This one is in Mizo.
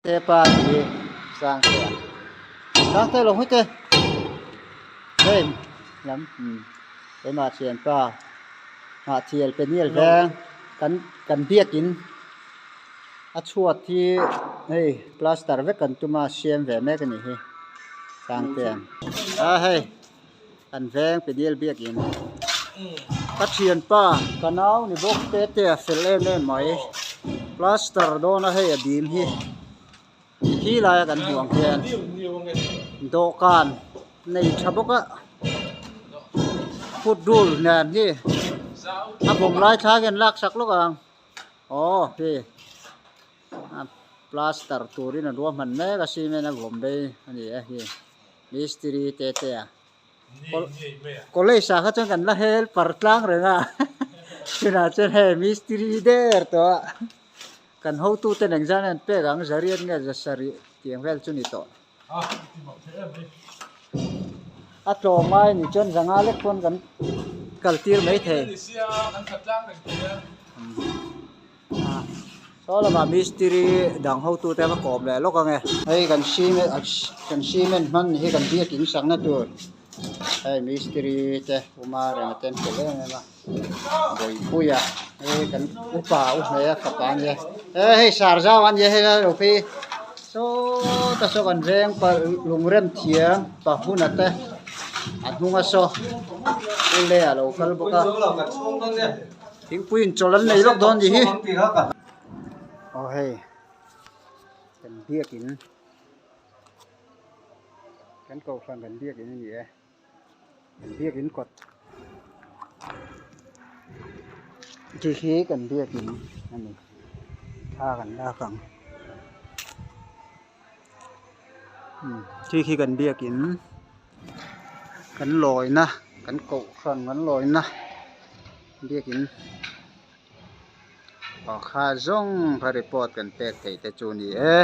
Te pa hi Sangte a Sangte lo hawih teh hei lam umm keimah thianpa Hnahthial Peniel veng kan kan biakin a chhuat hi hei plaster vek kan tum a siam ve mek a nih hi Sangte a hei kan veng Peniel biakin ka thianpa ka nau ni bawk te te a fel em em mai plaster dawn a hei a bim hi khi laia kan hmuh ang hian dawhkan nei tha bawk a football nen hi a bawm lai thlak hian lak sak lawk ang aw hei a plaster turin an ruahman mek a cement a vawm phei a ni a hei mistiri te te a college ah kha chuan kan la hel par tlang reng a tunah chuan hei mistiri der tawh a. Kan hotuten engzan an pek ang zariat nge zasarih tih ang vel chu ni tawh. A tlawm ngai ni chuan zanga lek pawn kan kal tir mai thei. Saw lamah mistiri dang hotute va kawm leh lawk ang e. Hei kan cement kan cement hman hi kan biakin sakna tur. Hei mistiri te uma reng a ten fel em em a Bawihpuia hei kan upa u hmei a fapa a nia e hei sar zau a nia hei lai lo phei sawta saw kan veng pa lungrem thiam pa huna te a hnung a saw u le a lo kal bawk a thingpui in chawlh an nei lawk dawn ni hi aw hei kan biakin. Kan kohhran kan biakin a ni e kan biakin kawt chi hi kan biakin a ni thla kan lak ang khi khi kan biakin kan lawina kan kohhran kan lawina biakin aw kha zawng kha report kan pek theih te chu a ni e.